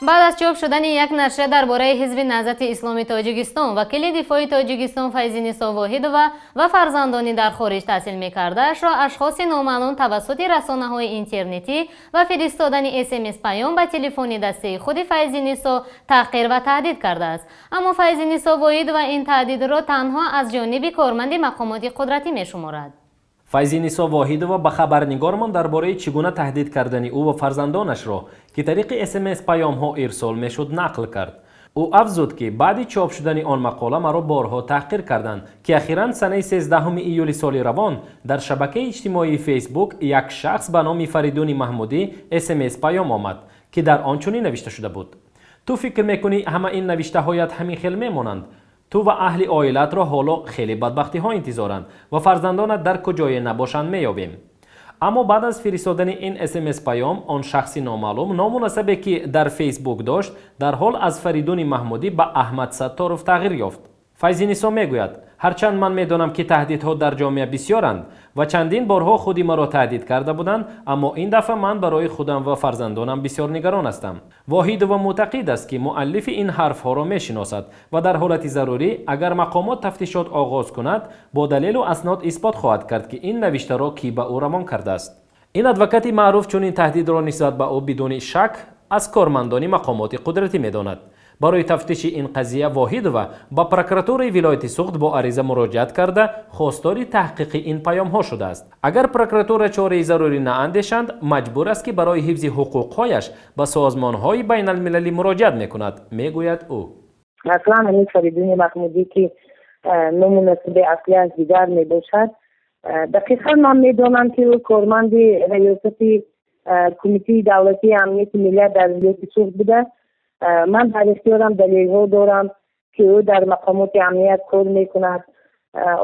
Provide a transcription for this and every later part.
Баъд аз чоп шудани як нашрия дар бораи Ҳизби Наҳзати Исломии Тоҷикистон, вакили дифои Тоҷикистон Файзинисо Воҳидова ва фарзандони дар хориҷ таҳсил мекардаашро ашхоси номаълум тавассути расонаҳои интернетӣ ва фиристодани СМС паём ба телефони дастии худи Файзинисо таҳқир ва таҳдид кардааст. Аммо Файзинисо Воҳидова ин таҳдидро танҳо аз ҷониби корманди мақомоти қудратӣ мешуморад. Файзинисо Воҳидова ба хабарнигормон дар бораи чӣ гуна таҳдид кардани ӯ ва фарзандонашро, ки тариқи СМС паёмҳо ирсол мешуд, нақл кард. Ӯ афзуд, ки баъди чоп шудани он мақола маро борҳо таҳқир карданд, ки ахиран санаи 13 июли соли равон дар шабакаи иҷтимоии Фейсбук як шахс ба номи Фаридуни Маҳмудӣ СМС паём омад, ки дар он чунин навишта шуда буд: «Ту фикр мекунӣ, ҳама ин навиштаҳоят ҳамин хел мемонанд? Ту ва аҳли оилаатро ҳоло хеле бадбахтиҳо интизоранд ва фарзандонат дар куҷое набошанд, меёбем». Аммо баъд аз фиристодани ин СМС паём он шахси номаълум ному насабе, ки дар Фейсбук дошт, дарҳол аз Фаридуни Маҳмудӣ ба Аҳмад Сатторов тағйир ёфт. Файзинисо мегӯяд: «Ҳарчанд ман медонам, ки таҳдидҳо дар ҷомеа бисёранд ва чандин борҳо худи маро таҳдид карда буданд, аммо ин дафъа ман барои худам ва фарзандонам бисёр нигарон ҳастам». Воҳидова мӯътақид аст, ки муаллифи ин ҳарфҳоро мешиносад ва дар ҳолати зарурӣ, агар мақомот тафтишот оғоз кунад, бо далелу аснод исбот хоҳад кард, ки ин навиштаро кӣ ба ӯ равон кардааст. Ин адвокати маъруф чунин таҳдидро нисбат ба ӯ бидуни шак аз кормандони мақомоти қудратӣ медонад. Барои тафтиши ин қазия Воҳидова ба прокуратураи вилояти Суғд бо ариза муроҷиат карда, хостори таҳқиқи ин паёмҳо шудааст. Агар прокуратура чораи зарурӣ наандешанд, маҷбур аст, ки барои ҳифзи ҳуқуқҳояш ба созмонҳои байналмилалӣ муроҷиат мекунад, мегӯяд ӯ. Аслан ҳамин Фаридуни Маҳмудӣ, ки ному насаби аслиаш дигар мебошад, дақиқан ман медонам, ки ӯ корманди раёсати Кумитаи давлатии амнияти миллият дар вилояти Суғд буда. Ман дар ихтиёрам далелҳо дорам, ки ӯ дар мақомоти амният кор мекунад.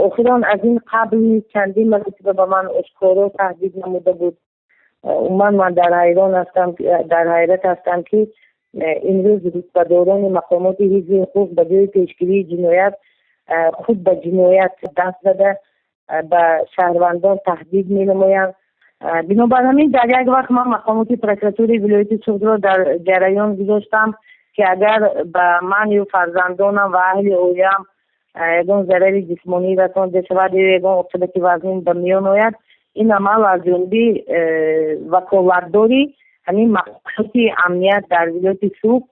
Охирон аз ин қабл низ чандин маротиба ба ман ошкоро таҳдид намуда буд. Умуман, ман дар ҳайрон ҳастам, дар ҳайрат ҳастам, ки имрӯз рутбадорони мақомоти ҳифзи ҳуқуқ ба ҷои пешгирии ҷиноят худ ба ҷиноят даст зада, ба шаҳрвандон таҳдид менамоянд. Бинобар ҳамин, дар як вақт ман мақомоти прокуратураи вилояти Суғдро дар ҷараён гузоштам, ки агар ба ман ё фарзандонам ва аҳли оилаам ягон зарари ҷисмонӣ расонда шавад ё ягон оқибати вазнин ба миён ояд, ин амал аз ҷониби ваколатдори ҳамин мақомоти амният дар вилояти Суғд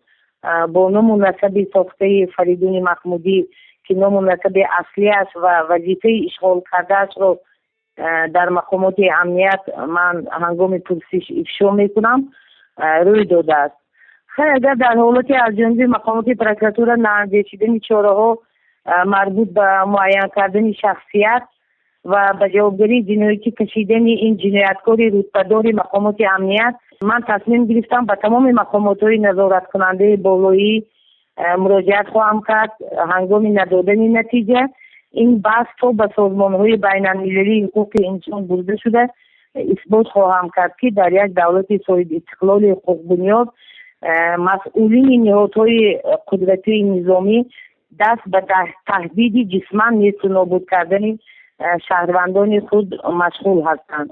бо ному насаби сохтаи Фаридуни Маҳмудӣ, ки ному насаби аслиаш ва вазифаи ишғол кардаашро дар мақомоти амният ман ҳангоми пурсиш ифшо мекунам, рӯй додааст. Хайр, агар дар ҳолати аз ҷониби мақомоти прокуратура наандешидани чораҳо марбут ба муайян кардани шахсият ва ба ҷавобгарии ҷиноятӣ кашидани ин ҷинояткори рутбадори мақомоти амният, ман тасмим гирифтам, ба тамоми мақомотҳои назораткунандаи болоӣ муроҷиат хоҳам кард. Ҳангоми надодани натиҷа, ин баҳс то ба созмонҳои байналмилалии ҳуқуқи инсон бурда шуда, исбот хоҳам кард, ки дар як давлати соҳибистиқлоли ҳуқуқбунёд масъулини ниҳодҳои қудратии низомӣ даст ба таҳдиди ҷисман несту нобуд кардани шаҳрвандони худ машғул ҳастанд.